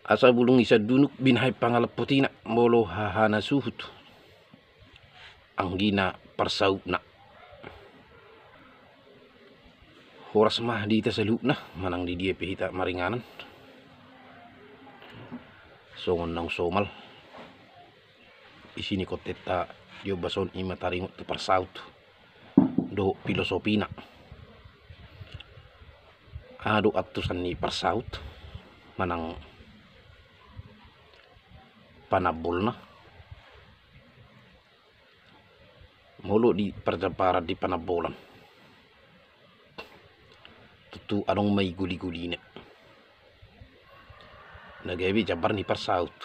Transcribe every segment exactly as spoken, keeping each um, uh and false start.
Asa bulung i sandunuk binahen pangalampotina molo hahana suhut anggina parsautna. Horas ma di hita saluhutna, manang di dia pe hita maringanan. Songon naung somal isi ni kontenta di ombas on, i ma taringot tu parsaut dohot filosofina. Aha do antusan ni parsaut manang panambolna? Molo di parjambaran di panambolan, tontu adong ma i goli-golina na gabe jambar ni parsaut.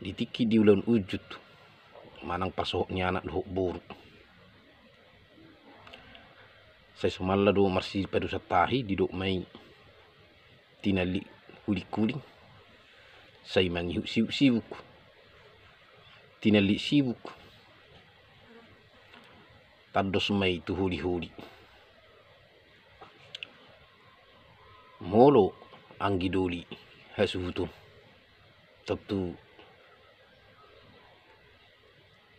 Di tingki di ulaon unjut manang parsohot ni anak dohot boru, sai somalna do marsipadusan tahi, didok ma i tinallik huling-huling, sai mangihut sibuk-sibuk. Tinallik sibuk, tandos ma i tu holi-holi. Molo anggi doli hasuhuton, tontu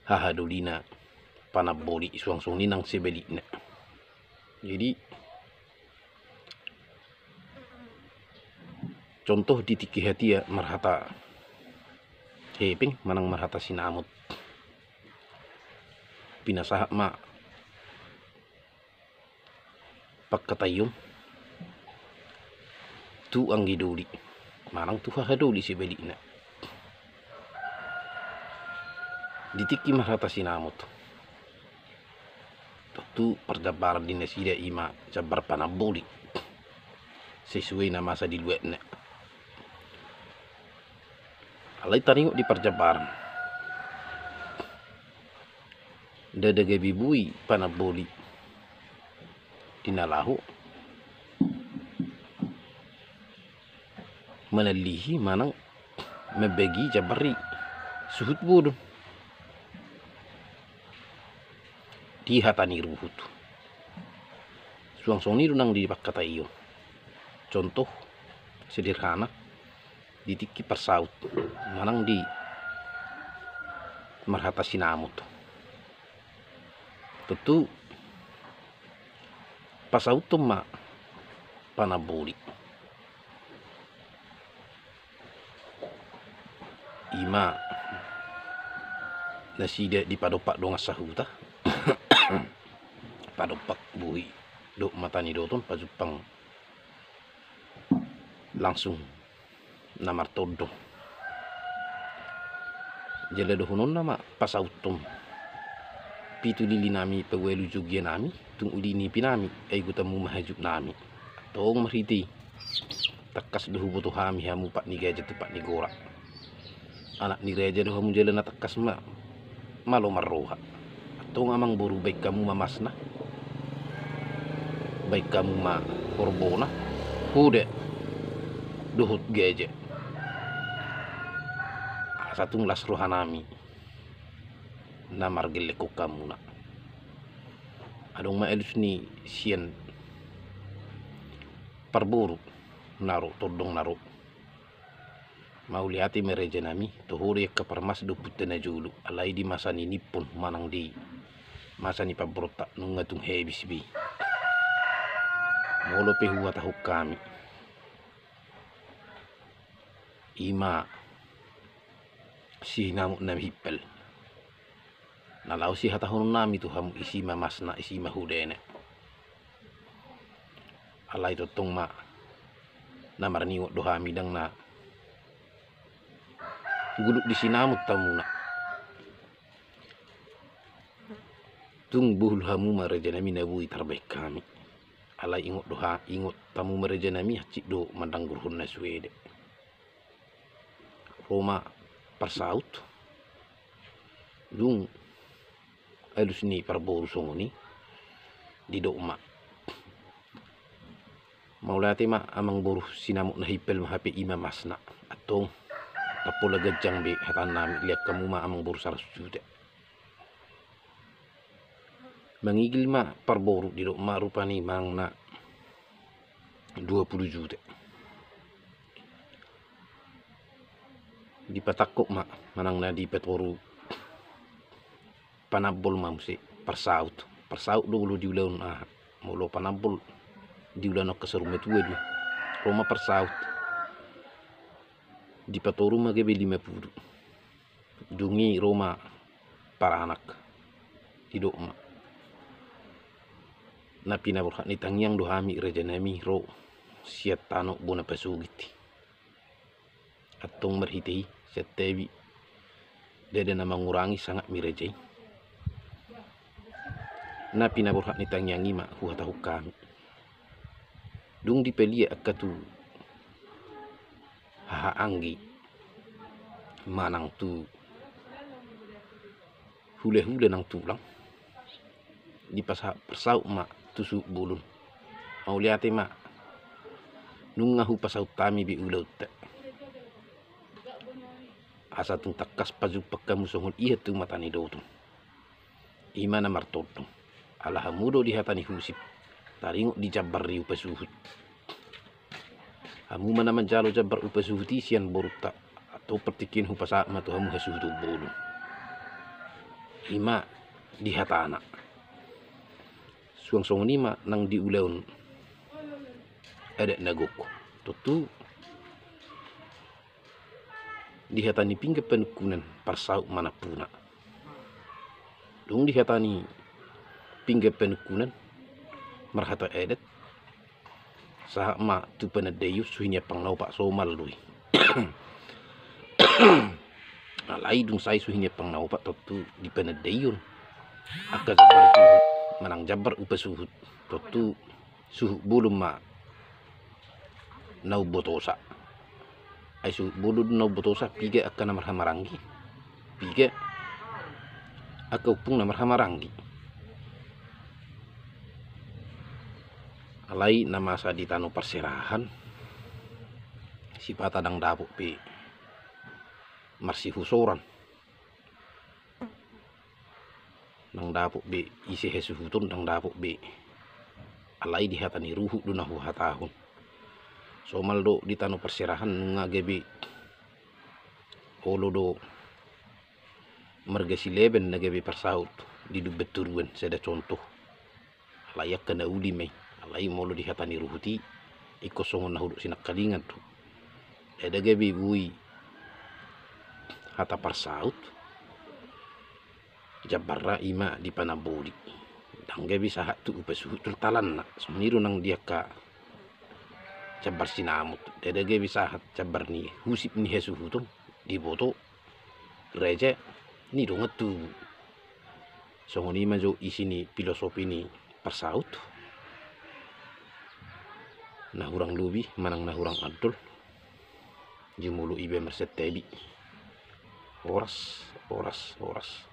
hahadolina panamboli, suang songon i nang sebalikna. Jadi contoh di tingki hatiha marhata hepeng manang marhata sinamot, pinasahat ma pangkataion tu anggi doli manang tu hahadoli sebalikna. Di tingki marhata sinamot, tontu parjambaran di nasida i ma jambar panamboli sesuai na masa di luatna. Alai taringot di parjambaran, ndada gabe boi panamboli di na laho manallihi manang mambagi jambar ni suhut bolon di hata ni ruhut. Suang songon i do nang di pangkataion. Contoh sederhana, di tingki parsaut manang di marhata sinamot, tontu pasauthon ma panamboli. I ma nasida di padompak dongan sahuta, padompak bohi dohot mata ni doton, pajumpang langsung na martondong. Jala dohononna ma pasauthon: Pitu lili nami paualu jonggia nami, tung uli nipi nami, ai gotanmu ma hajut nami. Antong marhite i tangkas do huboto hami hamu pat ni gaja tu pat ni gora. Anak ni raja do hamu jala na tangkas ma malo marroha. Antong amang boru, baen hamu ma masna, baen hamu ma horbona, hoda dohot gaja, asa tung las roha nami na margellenghon hamuna. Adong ma alus ni sian parboru na ro, tondong na ro: Mauliate ma raja nami, toho do i angka parmas dohot ompunta na jolo, alai di masa ni nimpon manang di masa ni pamboronta nunga tung habis be. Molo pe huhatahon hami, i ma sinamot na himpal na laho sihatahononnami tu hamu, isi ma masna, isi ma hodana. Alai tongtong ma na marningot do hami, ndang na guluk di sinamot hamuna. Tung bohul hamu ma raja nami na boi tarbaen hami. Alai ingot do ha, ingot hamu ma raja nami, hansit do mandanggurhon na suede. Ro ma parsaut, dung alus ni parboru songon i, didok ma: Mauliate ma amang boru, sinamot na himpal ma hape, i ma masna. Antong ndang pola ganjang be hata nami, lean hamu ma amang boru saratus juta. Mangigil ma parboru, didok ma rupani manang na dua pulu juta. Dipatangkok ma manang na dipatoru, panambol ma muse parsaut. Parsaut do molo di ulaon aha, molo panambol di ulaon angka saur matua do i. Ro ma parsaut, dipatoru ma gabe lima pulu. Dung i ro ma paranak, didok ma, na pinaborhat ni tangiang do hami raja nami ro sian tano bona pasogit i. Antong marhite i, santabi, ndada na mangurangi sangap ni raja i. Na pinaborhat ni tangiang i ma huhatahon hami. Dung dipaliat angka tu haha anggi manang tu hulahula nang tulang, dipasahat parsaut ma tu suhut bolon. Mauliate ma, nunga hupasaut hami be ulaonta. Asa tung tangkas pajumpang hamu songon i tu mata ni dotong. I ma na martondong. Ala hamu do di hata ni husip, taringot di jambar ni upa suhut. Hamu ma na manjalo jambar upa suhut i sian borunta, antong partingkian hupasahat ma tu hamu hasuhuton bolon. I ma di hatana. Suang songon i ma nang di ulaon adat na gok. Tontu di hata ni pinggan panungkunan, parsaut ma nampuna. Dung di hata ni pinggan panungkunan, marhata adat, sahat ma tu panandaion suhi ni ampang na opat, somal do i. Alai dung sae suhi ni ampang na opat, tontu di panandaion angka jambar suhut manang jambar upa suhut, tontu suhut bolon ma na umbotosa. Ai suhut bolon na umbotosa, piga angka na marhahamaranggi, piga angka ompung na marhahamaranggi. Alai na masa di tano parserahan, sipata ndang dapot be marsihusoran. Ndang dapot be ise hasuhuton, ndang dapot be. Alai di hata ni ruhut do na huhatahon. Somal do di tano parserahan nunga gabe olo do marga Silaban na gabe parsaut di Lumban Toruan, sada contoh. Alai angka na uli ma i. Alai molo di hata ni ruhut i, ingkon songon na hudok sinangkalingan do. Ndada gabe boi hata parsaut, jambarna i ma di panamboli. Ndang gabe sahat tu upa suhut tu talanna. Songon i do nang di angka jambar sinamot. Ndada gabe sahat jambar ni husip ni hasuhuton, diboto raja ni dongan tubu. Songon i ma jo isi ni filosofi ni parsaut. Na hurang lobi manang na hurang andol, jumolo iba marsantabi. Horas, horas, horas.